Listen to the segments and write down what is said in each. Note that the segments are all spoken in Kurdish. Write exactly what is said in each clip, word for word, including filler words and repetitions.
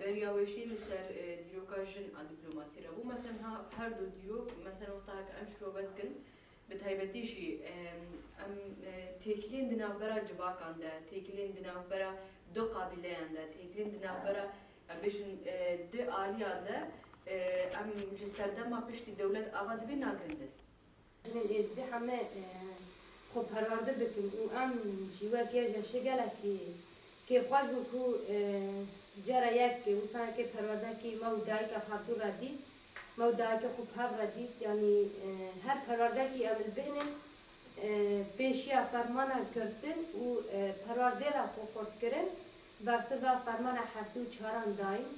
Beriya wê jî li ser, e, dîroka jin a dîplomasî re bû. Mesela niha her du dîrok, mesela wexta heke em şirove dikin, bi taybetî jî, e, em, e, têkiliyên di navbera civakan de, têkiliyên di navbera du qabîleyan de, têkiliyên di navbera, em bêjin, e, du aliyan de, e, em ji serdema piştî dewlet ava dibê nagirin dest. Jinên êzidî heme, e, xwe perwerde dikin û em jî wek YJŞ gelekî kêfxweş bûn ku, e, cara yek wisa yekê perwerdekî me û dayika xatû re dît, me û dayikê xwe bi hev re dît, yanî, e, her perwerdekî em li bêhnin, e, pêşiya fermana girtin û, e, perwerdê re xwe xurt kirin, bersiva fermana heftê û çaran dayîn.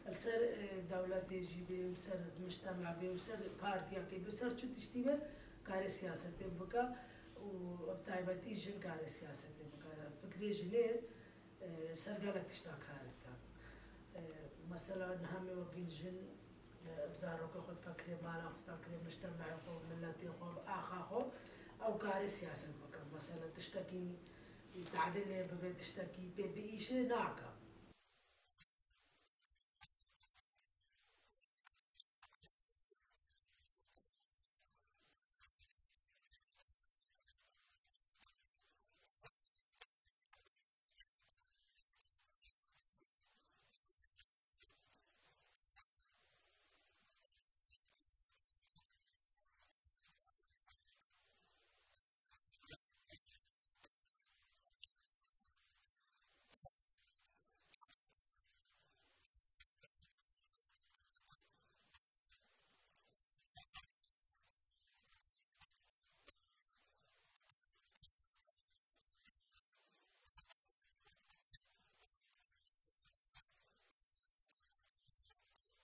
Li ser, e, dewletê jî bê û ser mujtema bê û ser partiyakê bê, ser çi tiştî be, karê siyasetê bike û bi taybetî jin karê siyasetê bike. Fikrê jinê, e, ser gelek tişta kar dike. E, mesela niha me wekî jin, e, bi zarokê xwe difikirê, mala xwe difikirê, mujtemeyê xwe, miletê xwe, axa xwe, ew karê siyaset bike. Mesela tiştekî tadilê bibe, tiştekî pê biîşe nake.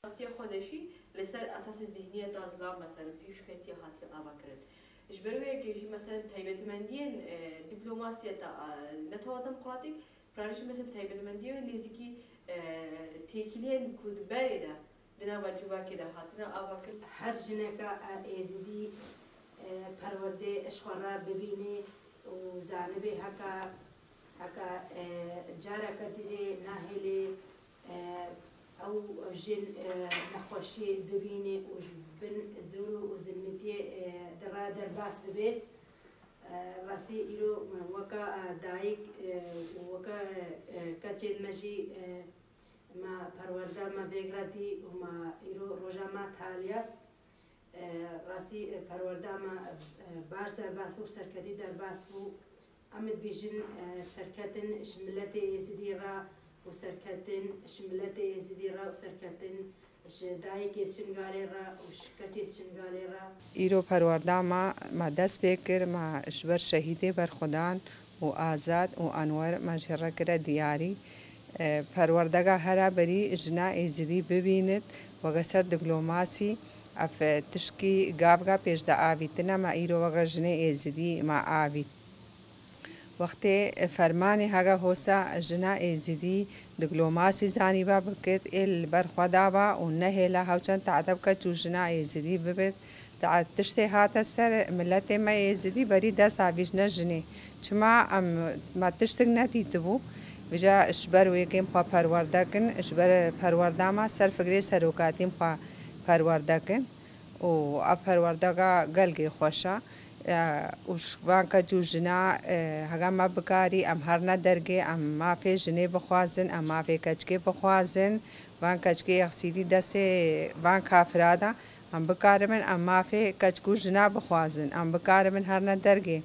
Rastiya xwe de jî li ser esasê zihniyeta zilam, mesela pêşketiya hatiye avakirin. Ji ber wê yekê jî, mesela taybetmendiyên, e, diplomasiyeta, e, netewa demokratîk, piraniş, mesela taybetmendiyê wê nêzîkî, e, têkiliyên ku di berê de di nava civakê de hatine avakirin. Her jineka, e, êzidî, e, perwerdê ji xwe re bibîne û zanibê heka, heka, e, careke dirê nahêlê, e, ew jin, e, nexweşiyê bibîne û ji bin zûr û zilmitiyê, e, de re derbas bibe. E, rastî îro weka, e, dayik, e, û weka, e, keçên me jî, e, me perwerda me vêg re dî û me îro roja me taliya. E, rastî, e, perwerda me, e, baş derbas bû, serketî derbas bû. Em dibêjin, e, serketin ji miletê Êzidî re û serketin ji miletê Êzidî re û serketin ji dayikê Şingalê re û ji keçê Şingalê re. Îro perwerda me, me dest pê kir, me ji ber şehîdê berxwedan û Azad û Enwer me jê re kire diyarî. E, perwerdega hera berî jina Êzidî bibînit, weke ser diplomasî, ev, e, tişkî gav gav pêş de avîtine, me îro weke jinê Êzidî me avît. Wextê, e, fermanê hege hosa jina Êzidî diplomasî zanîba bikit, ê li ber xwe daba û nehêla hewçend tade bike çû jina Êzidî bibit. Te tiştê hate ser miletê me Êzidî berî dest avîjne jinê. Çima em, me tiştik nedîtibû. Vîca ji ber wê kêm xwe perwerde kin, ji ber perwerda me ser fikrê serokatî xwe perwerde kin. Û ev perwerdega gelkê xweş e. E, û ji van keç û jina, e, hega me bikarî, em herine dergê, em mafê jinê bixwazin, em mafê keçikê bixwazin. Van keçikê yexsîdî destê van kafira de. Em bikaribin em mafê keçik û jina bixwazin, em bikaribin herine dergê,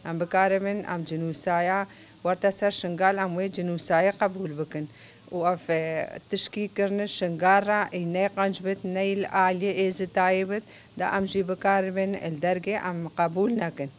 em bikaribin em cinûsaya werte ser Şingal, em wê cinûsayê qebûl bikin. Û ev, e, tişkî kirine Şingal re, î ney qenc bit, ney li aliyê Êzidayê bit, de em jî bikaribin li dergê em qebûl nekin.